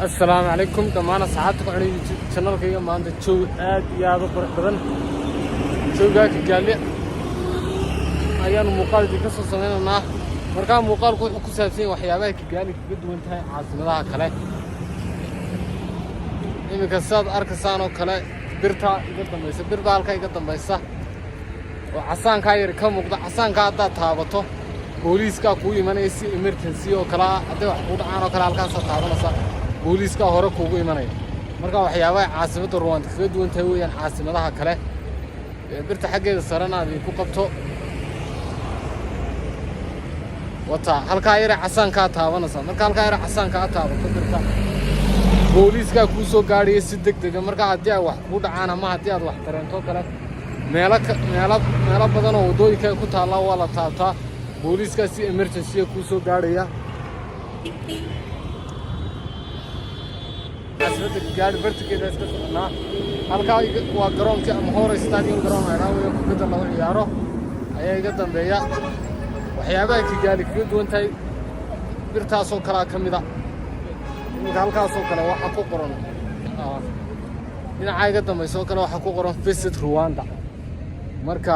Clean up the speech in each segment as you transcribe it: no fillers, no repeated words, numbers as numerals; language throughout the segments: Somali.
Assalaamu calaykum dhammaan asxaabta ku xidhan YouTube channelkayga. Maanta jawi aad iyo aad u qurux badan, jawigaa Kigaali ayaanu muuqaal idinka soo samaynaynaa. Markaa muuqaalku wuxuu ku saabsan yahay waxyaabaha Kigaali kaga duwan tahay caasimadaha kale. Iminka sidaad arkaysaan oo kale, birtaa iga dambaysa, birbaa halkaa iga dambaysa oo casaankaa yar ka muuqda. Casaankaa haddaad taabato, booliiskaa kuu imanaya si emergency oo kale ah. Hadday wax kuu dhacaan oo kale, halkaasaa taabanaysa, booliiskaa hore kuugu imanaya. Marka waxyaabaha caasimadda Ruwanda kaga duwan tahay weeyaan caasimadaha kale. Birta xaggeeda sarena aad idinku qabto wata, halkaa yare casaankaa taabanaysa. Marka halkaa yare casaankaa taabato birta, booliiskaa kuu soo gaadhaya si deg dega. Marka haddii ay wax kuu dhacaan ama haddii aad wax dareento kale, meelo badan oo waddooyinka ku taalla waa la taabtaa, booliiskaa si emergency kuu soo gaadhaya. Caasimadda Kigaali bartikeeda iska soconaa. Halkaa waa garoonkii Amahoro Stadium, garoon laydhaa weeye, kubadda lagu ciyaaro ayaa iga dambeeya. Waxyaabaha Kigaali kaga duwan tahay birtaasoo kalea ka mid a. Iminka halkaasoo kale waxaa ku qoran, dhinacaa iga dambaysa oo kale waxaa ku qoran "Visit Rwanda". Marka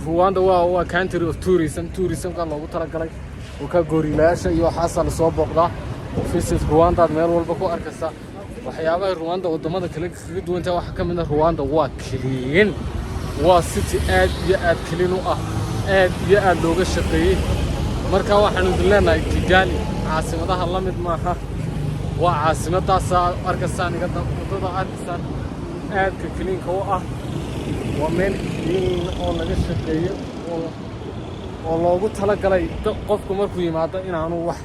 Rwanda waa country of tourism, tourismka loogu talagalay oo ka goorilayaasha iyo waxaasaa lasoo booqdaa. "Visit Rwanda" aad meel walba ku arkaysa. Waxyaabaha Rwanda waddamada kale kaga duwan tahay waxaa ka mid ah, Rwanda waa clean, waa city aad iyo aad clean u ah, aad iyo aad looga shaqeeyey. Marka waxaanu idin leenahay, Kigali caasimadaha la mid maaha. Waa caasimadaasaa arkaysaan iga waddada arkaysaan, aadka cleanka u ah. Waa meel clean oo laga shaqeeyo oo loogu talagalay qofku markuu yimaado inaanu wax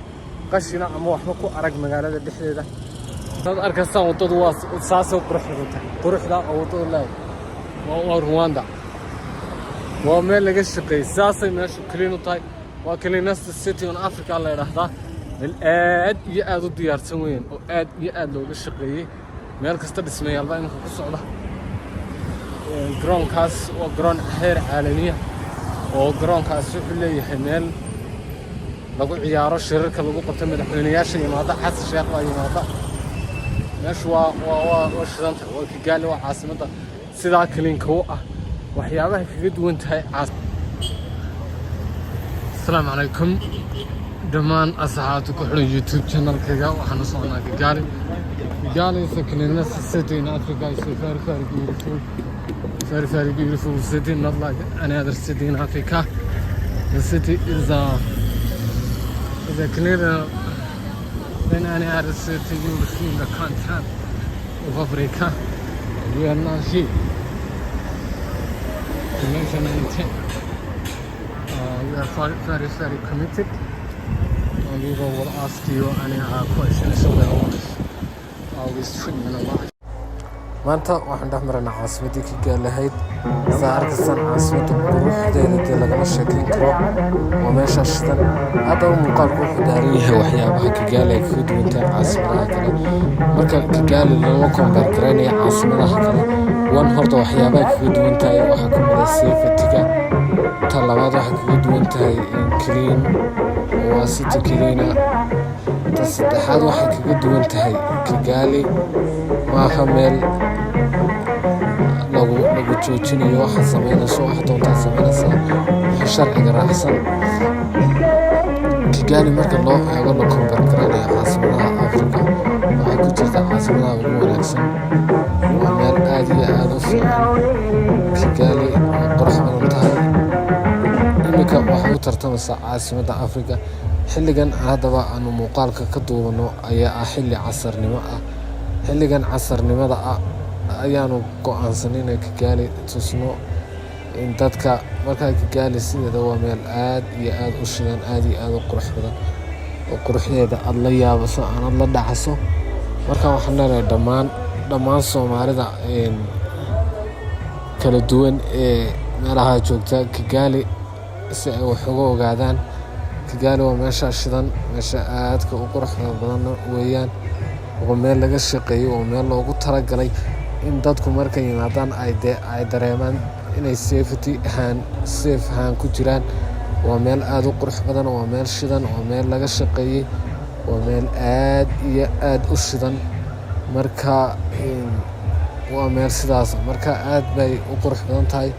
qashina ama waxba ku arag magaalada dhexdeeda. Saad arkaysaan, waddadu waa saasay quruxda tahay, quruxda oo waddadu leedahay. Waa Rwanda, waa meel laga shaqeeyey, saasay meeshu clean u tahay. Waa cleanest city on Africa la yidhaahdaa. Meel aad iyo aad u diyaarsan weyn oo aad iyo aad looga shaqeeyey. Meel kasta dhismayaalba iminka ku socda. Garoonkaas waa garoon heer caalamiya oo garoonkaas wuxuu leeyahay meel lagu ciyaaro, shirarka lagu qabto, madaxweyneyaasha yimaada, Xasan Sheekh baa yimaada. Meeshu waa shidanta. Waa Kigaali, waa caasimadda sidaa cleanka u ah. Waxyaabaha kaga duwan tahay Asalaamu calaykum dhammaan asxaabta ku xidhan YouTube channelkayga. Waxaan u soconaa Kigali. Kigali is the cleanest city in Africa. It's a very, very beautiful, very, very beautiful city, not like any other city in Africa. The city is a cleaner than any other city you will see in the continent of Africa. We are now here to mention 19. We are very, very, very committed, and we will ask you any questions about our stream and live. Maanta waxaan dhex maraynaa caasimaddii Kigaali ahayd. Saa arkaysaan, caasimadda quruxdeeda dee lagama sheekeyn karo, waa meesha shidan. Haddaba muuqaalku wuxuu daaran yahay waxyaabaha Kigaali ay kaga duwan tahay caasimadaha kale. Marka Kigaali lama compare garaynayo caasimadaha kale. One, horta waxyaabaha kaga duwan tahay waxaa ka mid ah safetyga. Ta labaad, waxay kaga duwan tahay clean, waa city clean. Ta saddexaad, waxay kaga duwan tahay, Kigaali maaha meel lagu joojinayo waxaad samaynayso. Wax doontaad samaynaysaa, wixii sharciga raacsan. Kigali marka loo eego, la compare garaynayo caasimadaha Afrika, waxay ku jirtaa caasimadaha ugu wanaagsan. Waa meel aad iyo aad u fiican. Kigali way qurux badan tahay. Iminka waxay u tartamaysaa caasimadda Afrika. Xilligan haddaba aanu muuqaalka ka duubano ayaa ah xilli casarnimo ah. Xilligan casarnimada ah ayaanu go'aansanay inay Kigali tusno in dadka. Markaa Kigali sideeda waa meel aad iyo aad u shidan, aad iyo aad u qurux badan, oo quruxdeeda aad la yaabaso, aanad la dhacaso. Marka waxaan leenahay dhammaan Soomaalida kala duwan ee meelaha joogta Kigali si ay wax uga ogaadaan. Kigali waa meesha shidan, meesha aadka u quruxda badan weeyaan. Waa meel laga shaqeeyay, waa meel loogu talagalay in dadku markay yimaadaan ay dee ay dareemaan inay safety ahaan, safe ahaan ku jiraan. Waa meel aad u qurux badan, waa meel shidan, waa meel laga shaqeeyay. Waa meel aad iyo aad u shidan. Marka waa meel sidaas. Marka aad bay u qurux badan tahay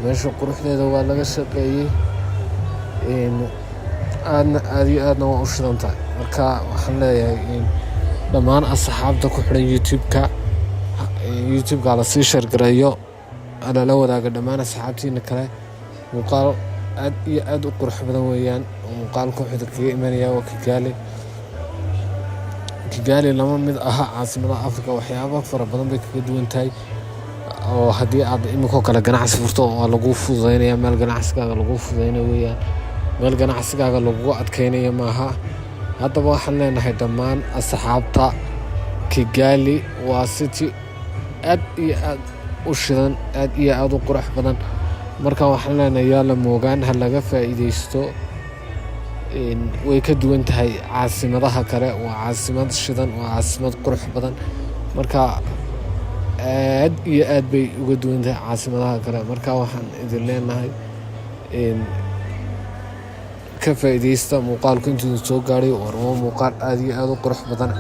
meesha. Quruxdeeda waa laga shaqeeyey, aadna aad iyo aadna waa u shidan tahay. Marka waxaan leeyahay dhammaan asxaabta ku xidhan YouTube-ka, YouTube-ka lasii share gareeyo, lala wadaaga dhammaan asxaabtiina kale. Muuqaal aad iyo aad u qurux badan weeyaan. Muuqaalka wuxuu kaga imanaya waa Kigali. Kigali lama mid aha caasimadaha Africa. Waxyaabo fara badan bay kaga duwan tahay, oo haddii aad iminkoo kale ganacsi furto, waa lagu fududeynaya. Meel ganacsigaaga lagu fududeynayo weeyaan, meel ganacsigaaga lagugu adkeynayo maaha. Haddaba waxaan leenahay dhammaan asxaabta, Kigali waa city aad iyo aad u shidan, aad iyo aad u qurux badan. Marka waxaan leenahay yaa la moogaan, ha laga faa'iideysto. Way ka duwan tahay caasimadaha kale. Waa caasimad shidan, waa caasimad qurux badan. Marka aad iyo aad bay uga duwan tahay caasimadaha kale. Marka waxaan idin leenahay ka faa'iideysta muuqaalku intuu soo gaadhay. War waa muuqaal aad iyo aad u qurux badan.